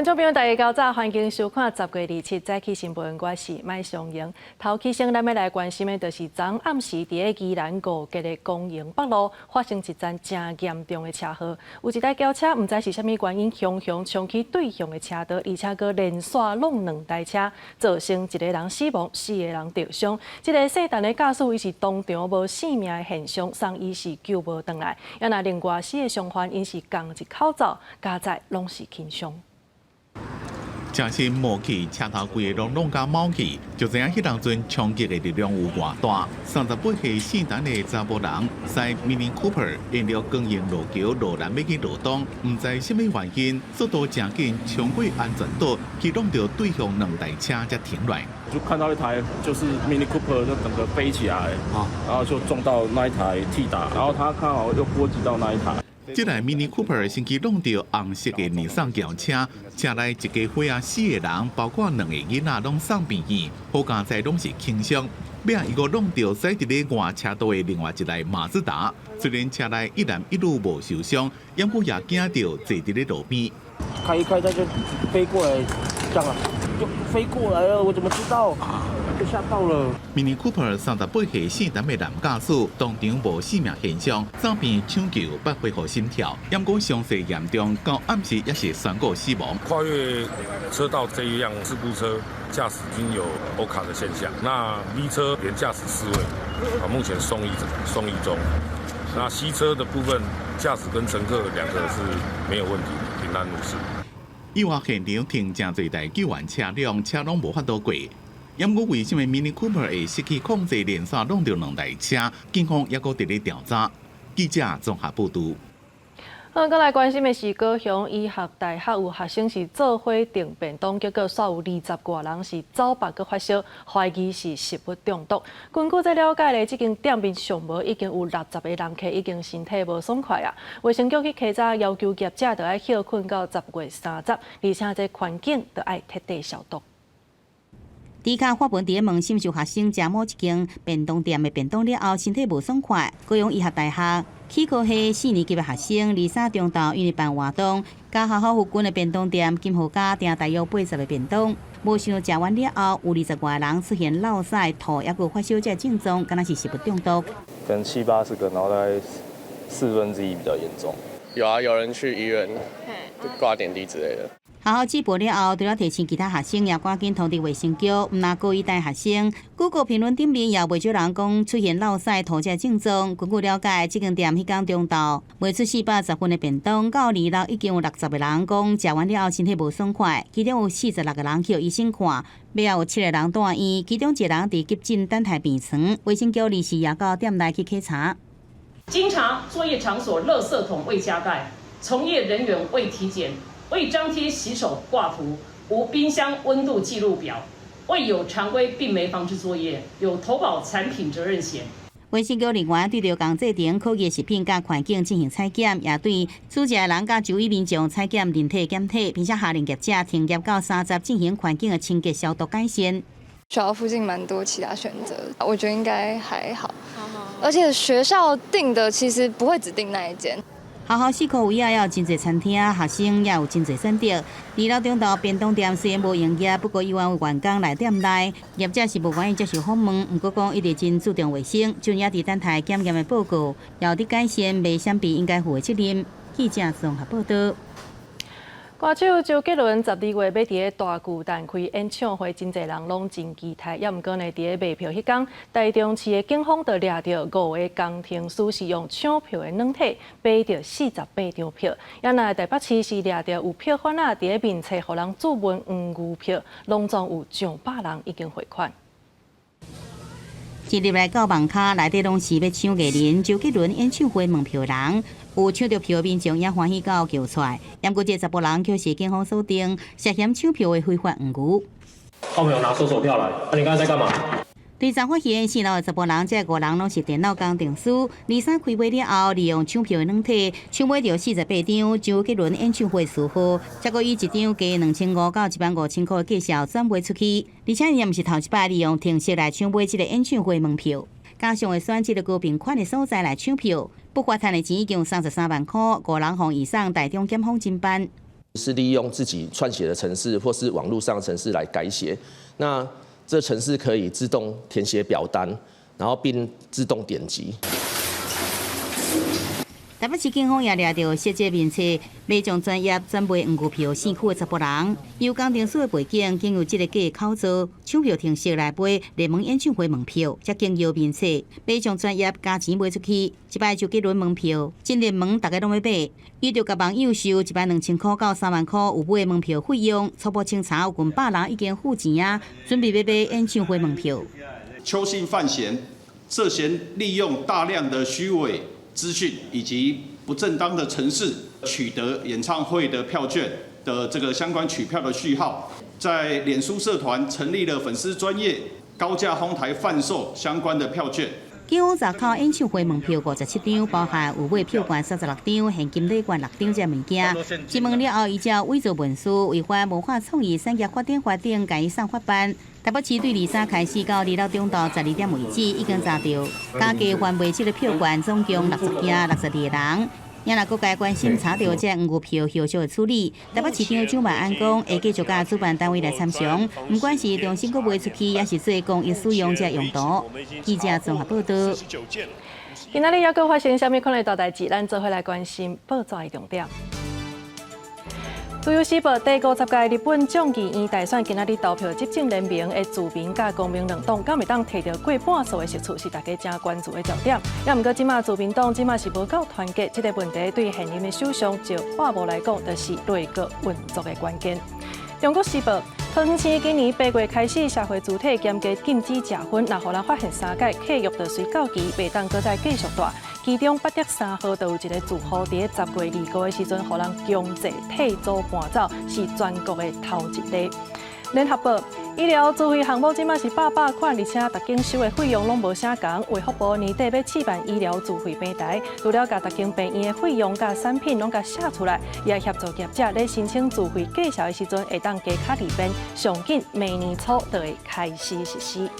觀眾朋友，大家較早，歡迎收看10月27早起新聞，我是麥尚瑩。頭起先，咱欲來關心的，就是昨暗時佇咧宜蘭五結的光榮北路發生一樁誠嚴重的車禍，有一台轎車毋知是啥物原因，雄雄衝去對向的車道，而且閣連紲挵兩台車，造成一個人死亡，四個人著傷。這个細陳的駕駛伊是當場無性命的現象，送醫是救無轉來。啊若另外四个傷患𪜶是仝一口罩，加載攏是輕傷。車身冒氣，車頭規个攏挵甲冒去，就知影彼當陣衝擊的力量有偌大。38歲姓陳的查埔人，駛 Mini Cooper 沿著光榮路橋路南欲去羅東，毋知啥物原因，速度誠緊，衝過安全島，去挵著對向兩台車才停落來。就看到一台就是 Mini Cooper 就整個飛起來，然後就撞到那一台 Tiida，然後他剛好又波及到那一台。這台 Mini Cooper 先去挵著紅色的尼桑轎車，車內一家伙仔四个人，包括兩个囡仔，攏送病院，好佳哉攏是輕傷。尾仔伊閣挵著駛佇咧外車道的另外一台馬自達，雖然車內一男一女無受傷，毋過也驚著坐佇咧路邊。開一開，它就飛過來，這樣啊，就飛過來了，我怎麼知道？就嚇到了。 Mini Cooper 38歲姓陳的男駕駛當場無性命現象，送院搶救捌恢復心跳，毋過傷勢嚴重，到暗時也是宣告死亡。跨越車道這一輛事故車駕駛均有歐卡的現象，那 B 車連駕駛四位，啊，目前送醫中。那 C 車的部分駕駛跟乘客兩個是沒有問題，平安無事。意外現場停誠濟台救援車輛，車攏無法度過。毋過為啥物 Mini Cooper 會失去控制，連紲挵著兩台車？警方猶閣佇咧調查。記者綜合報導。好，閣來關心的是高雄醫學大學有學生是做伙訂便當，結果煞有20外人是走腹閣發燒，懷疑是食物中毒。根據這了解咧，這間店面上無已經有60個人客已經身體無爽快啊。衛生局去稽查，要求業者著愛歇睏到10月30，而且這環境著愛徹底消毒。 D 卡發文佇咧問是毋是有學生食某一間便當店的便當了後，身體無爽快。高雄醫學大學齒科系四年級的學生，23中晝因為辦活動，佮學校附近的便當店金河家訂大約80個便當，無想食完了後，有20外人出現落屎、吐，猶閣發燒這症狀，敢若是食物中毒。可能七八十個，然後大概四分之一比較嚴重。有啊，有人去醫院掛點滴之類的。學校舉報了後，除了提醒其他學生，也趕緊通知衛生局。毋但高醫大學生，Google 評論頂面也袂少人講出現落屎、吐這症狀。根據了解，這間店彼工中晝賣出410份的便當，到26已經有60個人講食完了後身體無爽快，其中有46個人去予醫生看，尾仔有七個人住院，其中一個人佇急診等待病床。衛生局臨時也到店內去稽查。經查作業場所垃圾桶未加蓋，從業人員未體檢。未張貼洗手掛圖，無冰箱溫度記錄表，未有常規病媒防治作業，有投保產品責任險。衛生局人員對著工製程、可疑食品佮環境進行採檢，也對煮食的人佮周圍民眾採檢人體檢體，並且下令業者停業到三十進行環境的清潔消毒改善。學校附近蠻多其他選擇，我覺得應該還好。而且學校訂的其實不會只訂那一間。學校四箍圍仔也有真濟餐廳，學生也有真濟選擇。26中晝便當店雖然無營業，不過依然有員工來店內，業者是無願意接受訪問，毋過講一直真注重衛生，就也佇等待檢驗的報告，也有佇改善袂閃避應該負的責任。記者綜合報導。歌手周杰倫12月欲佇咧大巨蛋開演唱會，真濟人攏真期待。猶毋過呢，佇咧賣票彼工，台中市的警方就掠著五个工程師是用搶票的軟體買著48張票。猶若台北市是掠著有票販仔佇咧面冊予人注文黃牛票，攏總有上百人已經匯款。一入來到網跤，內底攏是欲搶藝人周杰倫演唱會門票人，有搶著票民眾也歡喜到叫出來。毋過這查埔人卻是警方鎖定涉嫌搶票的非法黃牛。後面有拿搜索票來，啊，你剛才在幹嘛？調查發現，四樓的查埔人，這五人攏是電腦工程師。23開賣了後，利用搶票的軟體搶買著48張周杰倫演唱會序號，才閣以一張價2500到15,000箍的價數轉賣出去。而且伊也毋是頭一擺利用程式來搶買這个演唱會門票，加上會選這个高頻款的所在來搶票，不法趁的錢已經有33萬箍，五人予移送台中檢方偵辦。是利用自己撰寫的程式或是網絡上的程式來改寫。那這程式可以自動填寫表單，然後並自動點擊。台北市警方也掠著設計面冊，賣將專業轉賣黃牛票死區的查埔人，有工程師的背景，經由這个假口座搶票程式來買熱門演唱會門票，才經由面冊買將專業加錢賣出去，一擺周杰倫門票，真熱門，逐家攏欲買，伊就共網友收一擺2000箍到3萬箍有買門票費用，初步清查有近百人已經付錢啊，準備欲買演唱會門票。邱姓范閒涉嫌利用大量的虛偽資訊以及不正當的程式取得演唱會的票券的這個相關取票的序號，在臉書社團成立了粉絲專頁，高價哄抬販售相關的票券。警方查扣演唱會門票57張，包含有買票券36張、現金禮券6張這物件。質問了後，依照偽造文書、違反文化創意產業發展法等，共伊送法辦。台北市對23開始到26中晝12點為止，已經查著加價販賣這个票券總共60件62人。也若各界關心查著這黃牛票後續的處理，台北市長蔣萬安講，會繼續佮主辦單位來參詳，毋管是重新閣賣出去，抑是做公益使用這用途。記者綜合報道。今仔日猶閣發生啥物款的大代誌？咱做伙來關心報紙的重點。自由時報第50屆日本眾議院大選今仔日投票，執政聯盟的自民佮公明兩黨，敢會當提著過半數的席次，是大家誠關注的焦點。也毋過，這馬自民黨這馬是無夠團結，這个問題對現任的首相石破茂來講，就是內閣運作的關鍵。中國時報，桃園市今年8月開始，社會主體嚴格禁止食薰，若予人發現三擺契約就隨到期，袂當閣再繼續帶。其中八德3號就有一个住戶，佇咧10月25的時陣，予人強制退租搬走，是全國的頭一例。聯合報醫療資費項目這馬是百百款，而且逐間收的費用攏無啥仝。衛福部年底欲試辦醫療自費平台，除了共逐間病院的費用佮產品攏共寫出來，也協助業者咧申請自費計數的時陣，會當加較利便。上緊明年初就會開始實施。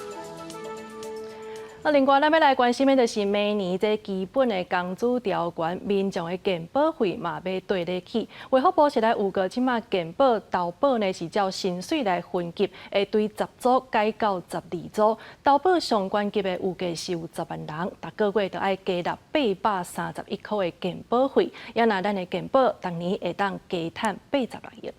啊，另外，咱欲來關心的就是明年這基本的工資調懸，民眾的健保費嘛欲綴咧起。衛福部是來預告，這馬健保投保呢是照薪水來分級，會對10組改到12組。投保上懸級的預計是有10萬人，逐個月都愛加納831箍的健保費。也若咱的健保，逐年會當加趁86億。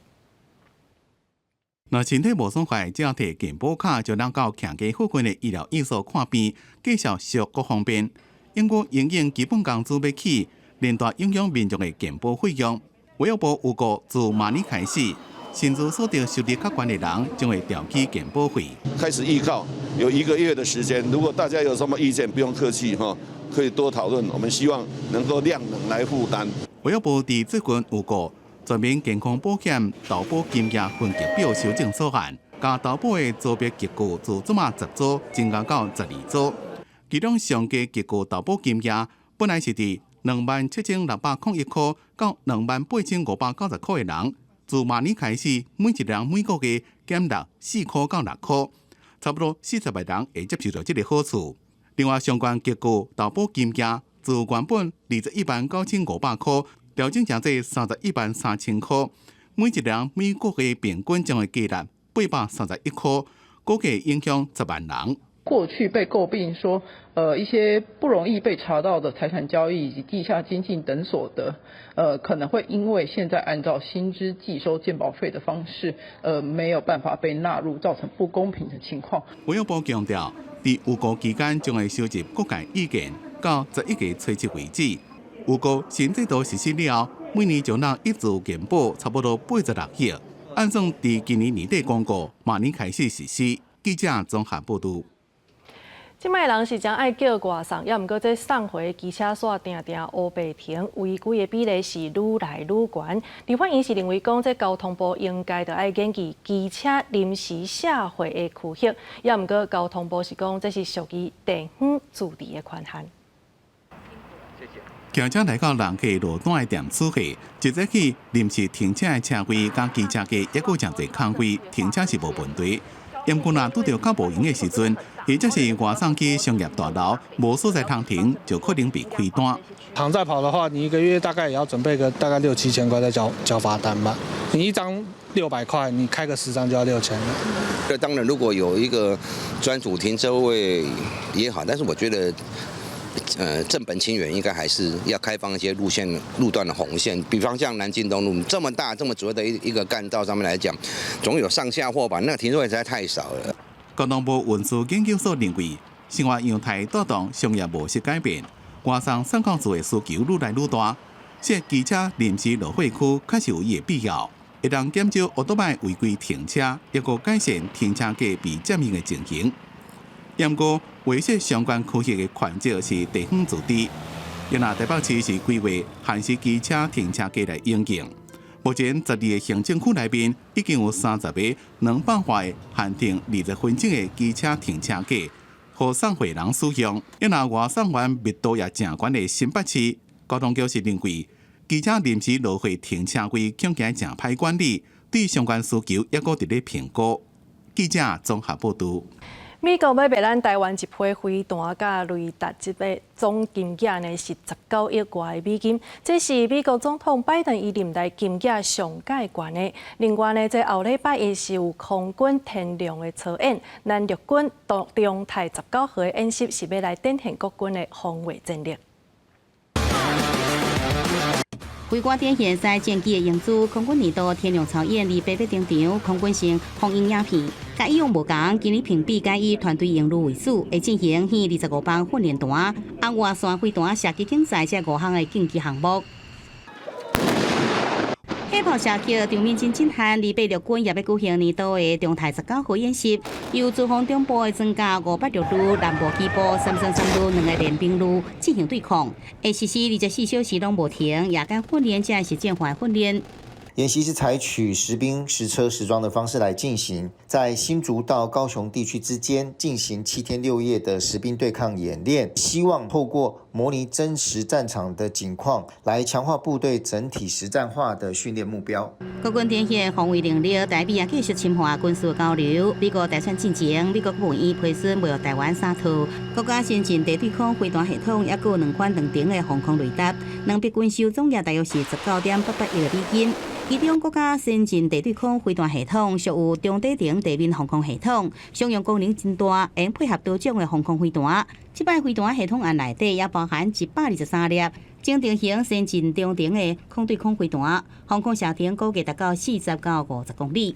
若身體無爽快，只要提健保卡就能到徛家附近的醫療院所看病，價數俗閣方便。不過因應基本工資欲起，連帶影響民眾的健保費用。衛福部預告，自明年開始，薪資所得收入較懸的人將會調起健保費。開始預告有一個月的時間，如果大家有什麼意見，不用客氣哈，可以多討論。我們希望能夠量能來負擔。衛福部佇最近預告，全民健康保險投保金額分級表修正草案，共投保的組別級距自這馬10組增加到12組。其中上低級距投保金額本來是佇27,601箍到28,590箍的人，自明年開始，每一人每個月減納4箍到6箍，差不多40萬人會接受著這个好處。另外，上懸級距投保金額自原本219,500箍，調整成做313,000箍，每一人每個月平均將會加納831箍，估計影響10萬人。過去被詬病說，一些不容易被查到的財產交易以及地下經濟等所得，可能會因為現在按照薪資計收健保費的方式，沒有辦法被納入，造成不公平的情況。衛福部強調，佇預告期間將會收集各界意見，到11月初7為止。預告新制度實施了後，每年就能挹注健保差不多86億。按算佇今年年底公告，明年開始實施。記者綜合報導。這擺人是誠愛叫外送，也毋過這送貨機車煞定定烏白停，違規的比例是愈來愈懸。立法院是認為講，這交通部應該著愛研究機車臨時卸貨的區域，也毋過交通部是講，這是屬於地方自治的權限。轎車來到人客路段的店取貨，一早起臨時停車的車位佮機車格，猶閣誠濟空位，停車是無問題。毋過若拄著較無閒的時陣，或者是外送去商業大樓無所在通停，就可能被開單。常在跑的話，你一個月大概也要準備個大概六七千塊在交交罰單吧。你一張600塊，你開個10張就要6000了。這當然，如果有一個專屬停車位也好，但是我覺得，正本清源應該還是要開放一些路線路段的紅線，比方像南京東路這麼大、這麼主要的一個幹道上面來講，總有上下貨吧？那個停車位實在太少了。交通部運輸研究所認為，生活樣態帶動商業模式改變，外送送到厝的需求愈來愈大，設機車臨時落貨區確實有伊的必要，會當減少歐多擺違規停車，抑閣改善停車格被佔用的情形。毋過，劃設相關區域的權責是地方自治。因若台北市是規劃限時機車停車格來營運。目前12個行政區內面已經有30個200瓦的限停20分鐘的機車停車格，予送貨人使用。因若外送員密度也誠懸的新北市，交通局是認為機車臨時落貨停車位恐驚誠歹管理，對相關需求抑閣佇咧評估。記者綜合報導。美國欲賣咱台灣一批飛彈佮雷達，這筆總金額呢是19億外美金，這是美國總統拜登伊任內金額上蓋懸的。另外呢，這後禮拜一是有空軍天龍的操演，咱陸軍中泰19號的演習是欲來展現國軍的防衛戰力。飛彈展現賽戰機的英姿，空軍年度天龍操演28日登場，空軍先放映影片，佮以往無仝，今年評比改以團隊榮譽為主，會進行25磅訓練彈、紅外線飛彈射擊競賽這五項的競技項目。火炮射擊場面真震撼，28陸軍也欲舉行年度的中泰19號演習，由國防中部的裝甲586旅、南部機部333旅兩个練兵旅進行對抗，會實施24小時攏無停，夜間訓練才是實戰化訓練。演習是採取實兵實車實裝的方式來進行，在新竹到高雄地區之間進行7天6夜的實兵對抗演練，希望透過模擬真實戰場的景況，來強化部隊整體實戰化的訓練目標。國軍展現防衛能力，台美也繼續深化軍事交流。美國大選進前，美國國務院批准賣予台灣三套國家先進地對空飛彈系統，抑閣有兩款長程的防空雷達，兩筆軍售總額大約是19.88億美金。其中國家先進地對空飛彈系統屬有中短程地面防空系統，商用功能真大，會配合多種的防空飛彈。這擺飛彈系統案內底也包含123粒中程型先進中程的空對空飛彈，防空射程估計達到40到50公里。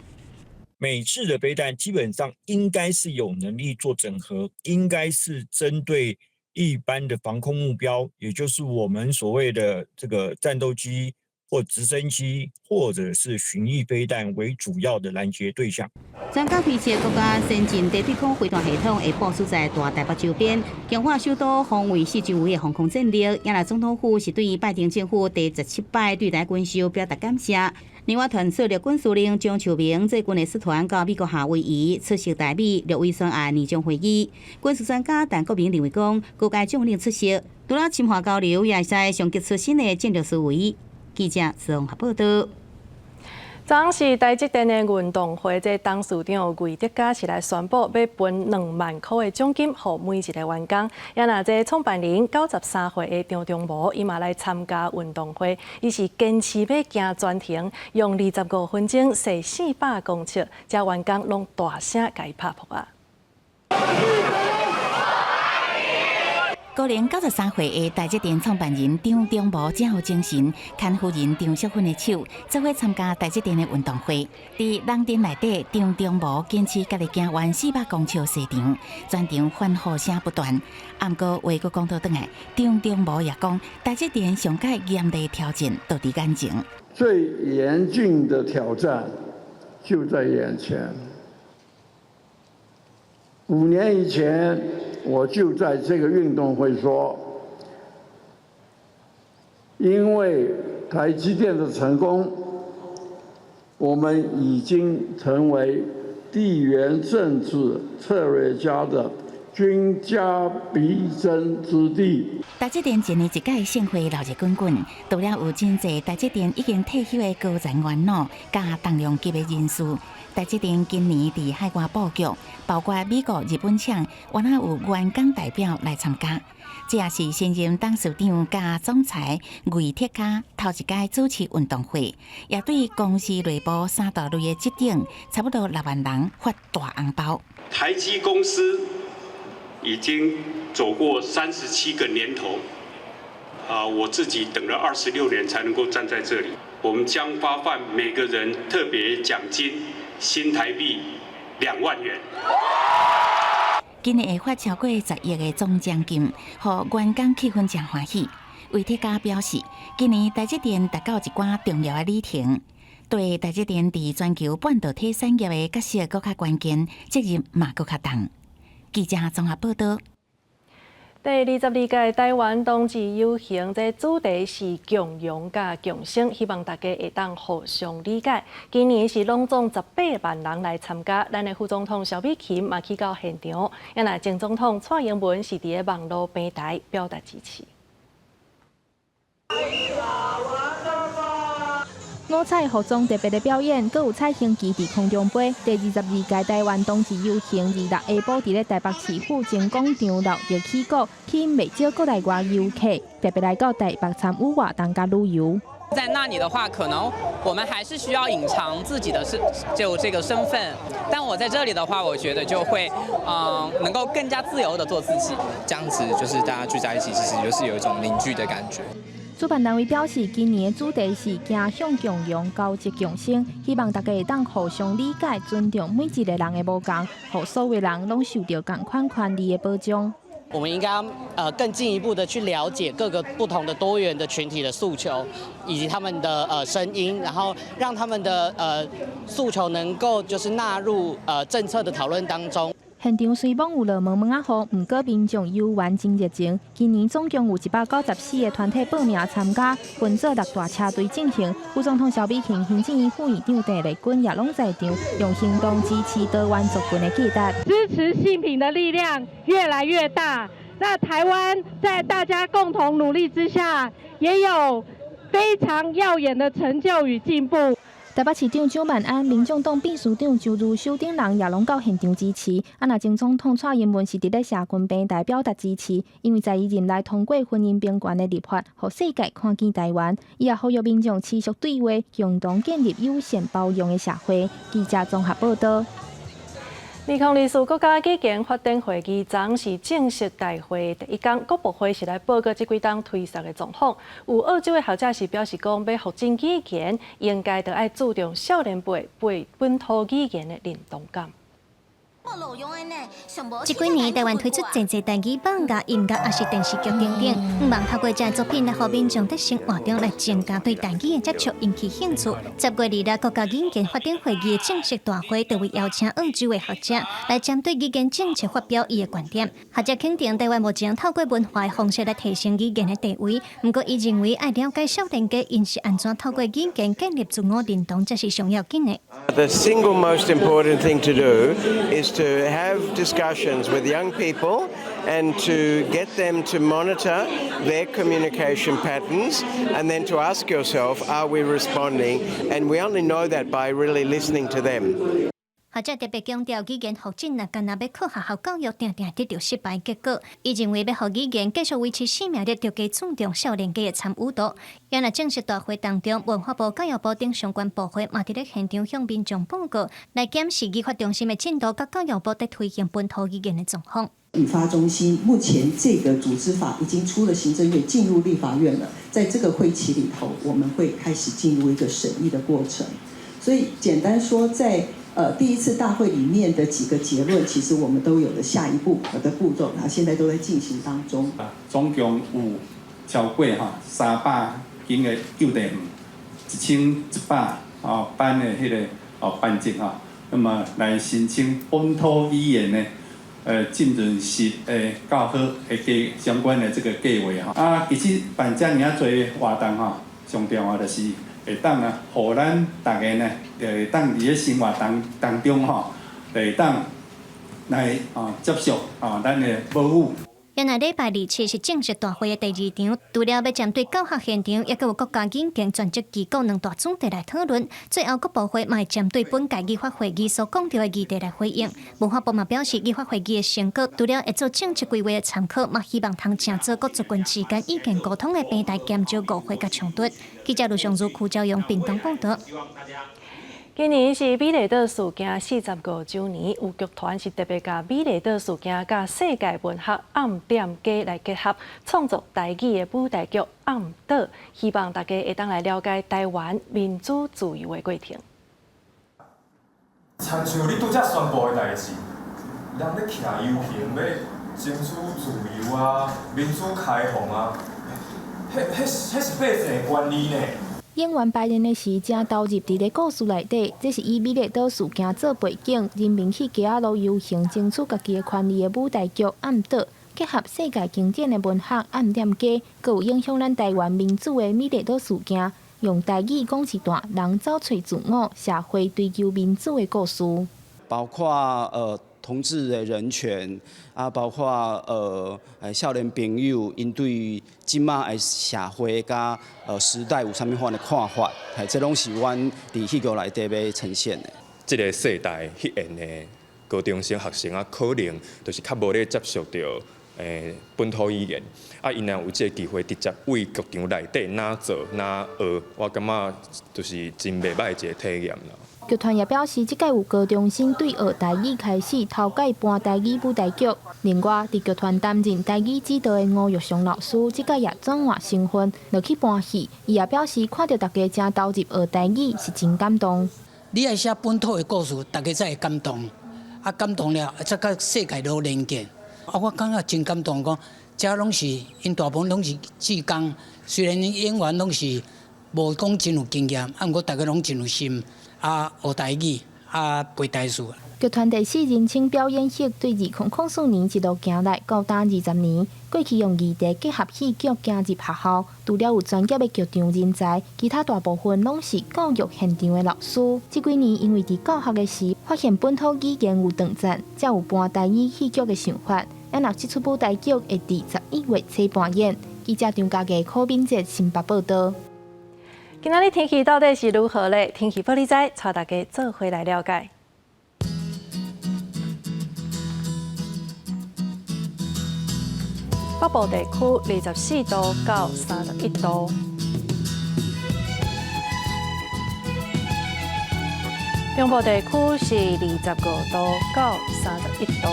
美制的飛彈基本上應該是有能力做整合，應該是針對一般的防空目標，也就是我們所謂的這個戰鬥機或直升機，或者是巡弋飛彈為主要的攔截對象。專家推測，國家先進地對空飛彈系統會部署在大台北周邊，強化首都防衛四周圍的防空戰力。也來總統府是對拜登政府第17擺對台軍售表達感謝。另外，傳出陸軍司令張樹明這軍事團到美國夏威夷出席台美陸委雙岸年終會議。軍事專家陳國明認為講，高階將領出席，除了深化交流，也會使衝擊出新的戰略思維。記者綜合報道。昨是台積電的運動會，這董事長魏哲家是來宣布，欲分2萬箍的獎金，予每一个員工。也若這創辦人93歲的張忠謀，伊嘛來參加運動會，伊是堅持欲行全程，用25分鐘踅400公尺，遮員工攏大聲共伊拍噗仔。高齡93歲的台積電創辦人張忠謀真有精神，牽夫人張淑芬的手，做伙參加台積電的運動會。佇人陣內底，張忠謀堅持家己行完400公尺賽場，全場歡呼聲不斷。毋過話閣講倒轉來，張忠謀也講，台積電上蓋嚴厲挑戰就佇眼前。最嚴峻的挑戰就在眼前。5年以前，我就在這個運動會說，因為台積電的成功，我們已經成為地緣政治策略家的軍家必爭之地。台積電一年一屆盛會鬧熱滾滾，除了有真濟台積電已經退休的高層元老佮重量級的人士，台積電今年佇海外布局，包括美國、日本廠，原來有員工代表來參加。這也是新任董事長佮總裁魏哲家頭一屆主持運動會，也對公司內部三大類的職等，差不多6萬人發大紅包。台積公司已經走過37個年頭，啊，我自己等了26年才能夠站在這裡。我們將發放每個人特別獎金新台幣2萬元。今年會發超過10億的總獎金，予員工氣氛誠歡喜。魏哲家表示，今年台積電達到一寡重要的里程，對台積電佇全球半導體產業的角色閣較關鍵，責任嘛閣較重。記者綜合報道。第22屆台灣同志遊行，這主題是共融佮共生，希望大家會當互相理解。今年是攏總18萬人來參加，咱的副總統蕭美琴嘛去到現場，也若前總統蔡英文是佇咧網路平台表達支持。五彩服裝特別的表演，閣有彩虹旗佇空中飛。第22屆台灣同志遊行26下晡佇咧台北市府前廣場鬧熱起鼓，吸引袂少國內外遊客，特別來到台北參與活動佮旅遊。在那裡的話，可能我們還是需要隱藏自己的身，就這個身份。但我在這裡的話，我覺得就會，能夠更加自由的做自己。這樣子就是大家聚在一起，其實就是有一種凝聚的感覺。主辦單位表示，今年的主題是走向共融、交織共生，希望大家會當互相理解、尊重每一個人的無仝，予所有人攏受著仝款權利的保障。我們應該更進一步的去了解各個不同的多元的群體的訴求，以及他們的聲音，然後讓他們的訴求能夠就是納入政策的討論當中。現場雖罔有落毛毛仔雨，毋過民眾遊玩真熱情。今年總共有194個團體報名參加，分做六大車隊進行。副總統蕭美琴、行政院副院長鄧麗君也攏在場，用行動支持多元族群的價值。支持性平的力量越來越大。那台灣在大家共同努力之下，也有非常耀眼的成就與進步。台北市長蔣萬安、民眾黨秘書長周如修等人也攏到現場支持。啊，若前總統蔡英文是佇咧社群平台表達支持，因為在伊任內通過婚姻平權的立法，予世界看見台灣。伊也呼籲民眾持續對話，共同建立友善包容的社會。記者綜合報道。2024國家語言發展會議昨是正式大會第一工，國部會是來報告這幾冬推捒的狀況。有澳洲的學者是表示講，欲復振語言，應該著愛注重少年輩對本土語言的認同感。這幾年台灣推出濟濟台語版佮音樂，抑是電視劇等等，向望透過這作品來予民眾佇生活中來增加對台語的接觸，引起興趣。10月26國家語言發展會議的正式大會，就會邀請澳洲的學者來針對語言政策發表伊的觀點。學者肯定台灣目前透過文化的方式來提升語言的地位，毋過伊認為愛了解少年家𪜶是按怎透過語言建立自我認同，才是上要緊的。 The single most important thing to do is to have discussions with young people and to get them to monitor their communication patterns and then to ask yourself, are we responding? And we only know that by really listening to them. 學者特別強調，語言復振若干焦欲靠學校教育，定定得著失敗結果。伊認為欲予語言繼續維持生命力，著加注重少年家的參與度。也若正式大會當中，文化部、教育部等相關部會嘛佇咧現場向民眾報告，來檢視語發中心的進度，佮教育部佇推行本土語言的狀況。語發中心目前這個組織法已經出了行政院，進入立法院了。在這個會期裡頭，我們會開始進入一個審議的過程。所以簡單說，在第一次大會裡面的幾個結論，其實我們都有了下一步的步驟，然後現在都在進行當中。總共有超過300間的幼稚園，1100班的彼個班級哈，那麼來申請本土語言的浸潤式的教學的計相關的這個計劃哈。啊，其實辦遮爾仔濟活動哈，上重要就是會當啊，予咱逐家呢，就會當佇咧生活當當中吼，會當來接觸咱的母語。原來禮拜二七是正式大會的第二場，除了欲針對教學現場，抑閣有國家語言專職機構兩大主題來討論。最後，國部會嘛會針對本屆議法會議所講著的議題來回應。文化部嘛表示，議法會議的成果，除了會做政策規劃的參考，嘛希望通成做各族群之間意見溝通的平台，減少誤會佮衝突。記者盧尚如、柯昭陽屏東報導。今年是美麗島事件45週年，有劇團是特別共美麗島事件佮世界文學暗點街來結合，創作台語的舞台劇《暗島》，希望大家會當來了解台灣民主自由的過程。親像你拄才宣布的代誌，人咧徛遊行欲爭取自由啊，民主開放啊，彼是百姓的權利呢。演員排練的時，正投入佇咧故事內底。這是以美麗島事件做背景，人民去街仔路遊行，爭取家己的權利的舞台劇《暗島》，結合世界經典的文學《暗點街》，閣有影響咱台灣民主的美麗島事件，用台語講一段人走揣自我、社會追求民主的故事。包括同志的人權啊，包括少年朋友𪜶對這馬的社會佮時代有啥物款的看法，嘿，這攏是阮佇戲劇內底欲呈現的。這个世代彼緣的高中生學生啊，可能就是較無咧接觸著本土語言，啊，𪜶若有這个機會直接對劇場內底哪做哪學，我感覺就是真袂䆀一个體驗啦。劇團也表示，這屆有高中生對學台語開始，頭擺搬台語舞台劇。另外，佇劇團擔任台語指導的吳玉祥老師，這屆也轉換身份落去搬戲。伊也表示，看著大家誠投入學台語，是真感動。你愛寫本土的故事，大家才會感動。啊，感動了，才佮世界都連結。啊，我感覺真感動，講這攏是𪜶大部分攏是志工，雖然𪜶演員攏是無講真有經驗，啊，毋過大家攏真有心。啊，學台語，啊，背台詞。劇團第四人稱表演系對2004年一路行來到今20年，過去用議題結合戲劇行入學校，除了有專業的劇場人才，其他大部分攏是教育現場的老師。這幾年因為佇教學的時發現本土語言有斷層，才有搬台語戲劇的想法。啊，若這齣舞台劇會佇11月初搬演。記者張家傑、柯敏哲新北報導。今仔日天氣到底是如何咧？天氣報你知，帶大家做伙來了解。北部地區24度到31度，中部地區是25度到31度，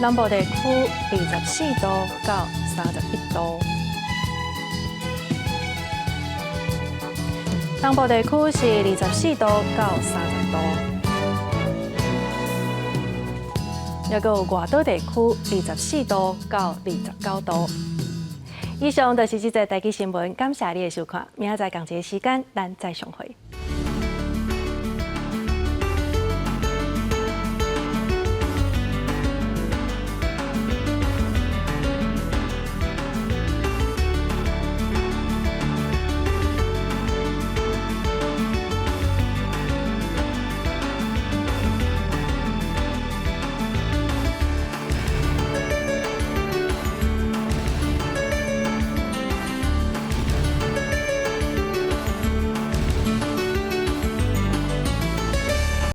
南部地區24度到31度，東部地區是24度到30度，抑閣有外島地區24度到29度。以上就是這節台語新聞，感謝你的收看，明仔載仝一个時間，咱再相會。